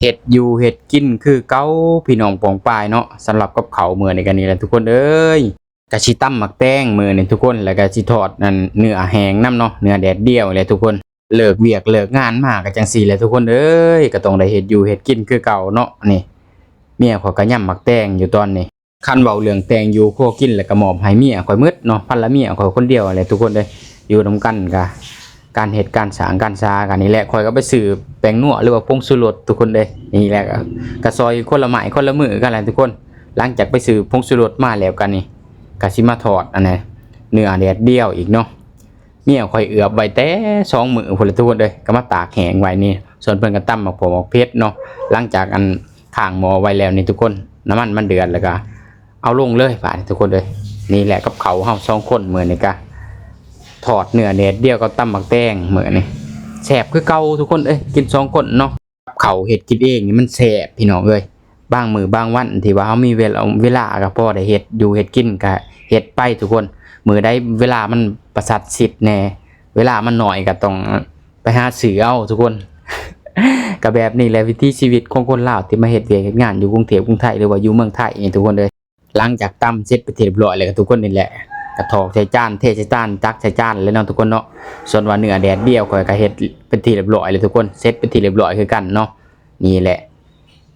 ເຮັດຢູ່ເຮັດກິນຄືເກົ່າ ພີ່ນ້ອງປ້ອງປາຍເນາະ. ສຳລັບກັບເຂົ້າມື້ນີ້ກໍນີ້ແຫຼະທຸກຄົນເອີຍ ກະຊິຕຳໝາກແຕງມື້ນີ້ທຸກຄົນ ແລ້ວກະຊິທອດອັນເນື້ອແຫ້ງນຳເນາະ ເນື້ອແດດດຽວແຫຼະທຸກຄົນ. ເລີກວຽກເລີກງານມາກໍຈັ່ງຊີ້ແຫຼະທຸກຄົນເອີຍ ກໍຕ້ອງໄດ້ເຮັດຢູ່ເຮັດກິນຄືເກົ່າເນາະ. ນີ້ ເມຍຂ້ອຍກໍຍຳໝາກແຕງຢູ່ຕອນນີ້. ຄັນເວົ້າເລື່ອງແຕ່ງຢູ່ຄົວກິນ ແລ້ວກໍມອບໃຫ້ເມຍຂ້ອຍໝົດເນາະ ພັນລະເມຍຂ້ອຍຄົນດຽວແຫຼະທຸກຄົນເອີຍ. ຢູ່ນຳກັນກະການເຮັດການສ້າງການສາກັນນີ້ແຫຼະ. ຂ້ອຍກໍໄປຊື້ແປ້ງນົວ ຫຼືວ່າຜົງຊູລົດທຸກຄົນເອີຍ. ນີ້ແຫຼະ ກໍ ກໍຊ່ອຍຄົນລະໄມ້ຄົນລະມືກັນແຫຼະທຸກຄົນ. ຫຼັງຈາກໄປຊື້ຜົງຊູລົດມາແລ້ວກັນນີ້ ກໍຊິມາທອດອັນນັ້ນ ເນື້ອແດດດຽວອີກເນາະ. ເມຍຂ້ອຍເອືອບໄວ້ແຕ່ສອງມື້ພຸ້ນແຫຼະທຸກຄົນເອີຍ ກໍມາຕາກແຫ້ງໄວ້ນີ້. ສ່ວນເພິ່ນກໍຕຳໝາກເຜາະໝາກເຜັດເນາະ. ຫຼັງຈາກອັນຄ້າງໝໍ້ໄວ້ແລ້ວນີ້ທຸກຄົນ ນ້ຳມັນມັນເດືອດ ແລ້ວກໍເອົາລົງເລີຍບາດນີ້ທຸກຄົນເອີຍ. ນີ້ແຫຼະກັບເຂົ້າເຮົາສອງຄົນມື້ນີ້ ກະທອດເນື້ອແດດດຽວກັບຕຳໝາກແຕງມື້ນີ້ ແຊບຄືເກົ່າທຸກຄົນເອີຍ ກິນສອງຄົນເນາະ. ກັບເຂົ້າເຮັດກິນເອງນີ້ມັນແຊບພີ່ນ້ອງເອີຍ. ບາງມື້ບາງວັນທີ່ວ່າເຮົາມີເວລາ ເວລາກໍພໍໄດ້ເຮັດຢູ່ເຮັດກິນກໍເຮັດໄປທຸກຄົນ. ມື້ໃດເວລາມັນປະສັດສິດແດ່ ເວລາມັນໜ້ອຍກໍຕ້ອງໄປຫາຊື້ເອົາທຸກຄົນ. ກໍແບບນີ້ແຫຼະວິຖີຊີວິດຂອງຄົນລາວທີ່ມາເຮັດວຽກເຮັດງານຢູ່ກຸງເທບກຸງໄທ ຫຼືວ່າຢູ່ເມືອງໄທນີ້ທຸກຄົນເອີຍ. ຫຼັງຈາກຕຳເສັດເປັນທີ່ຮຽບຮ້ອຍແລ້ວກໍທຸກຄົນ ນີ້ແຫຼະ ກໍຖອກໃສ່ຈານ ເທໃສ່ຈານ ຕັກໃສ່ຈານແລ້ວເນາະທຸກຄົນເນາະ. ສ່ວນວ່າເນື້ອແດດດຽວຂ້ອຍກໍເຮັດເປັນທີ່ຮຽບຮ້ອຍແລ້ວທຸກຄົນ ເສັດເປັນທີ່ຮຽບຮ້ອຍຄືກັນເນາະ. ນີ້ແຫຼະ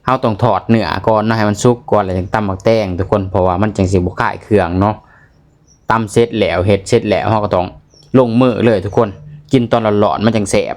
ເຮົາຕ້ອງທອດເນື້ອກ່ອນເນາະ ໃຫ້ມັນສຸກກ່ອນ ແລ້ວຈຶ່ງຕຳໝາກແຕງທຸກຄົນ ເພາະວ່າມັນຈັ່ງຊິບໍ່ຄາຍເຄື່ອງເນາະ. ຕຳເສັດແລ້ວ ເຮັດເສັດແລ້ວ ເຮົາກໍຕ້ອງລົງມືເລີຍທຸກຄົນ. ກິນຕອນຮ້ອນໆມັນຈັ່ງແຊບ.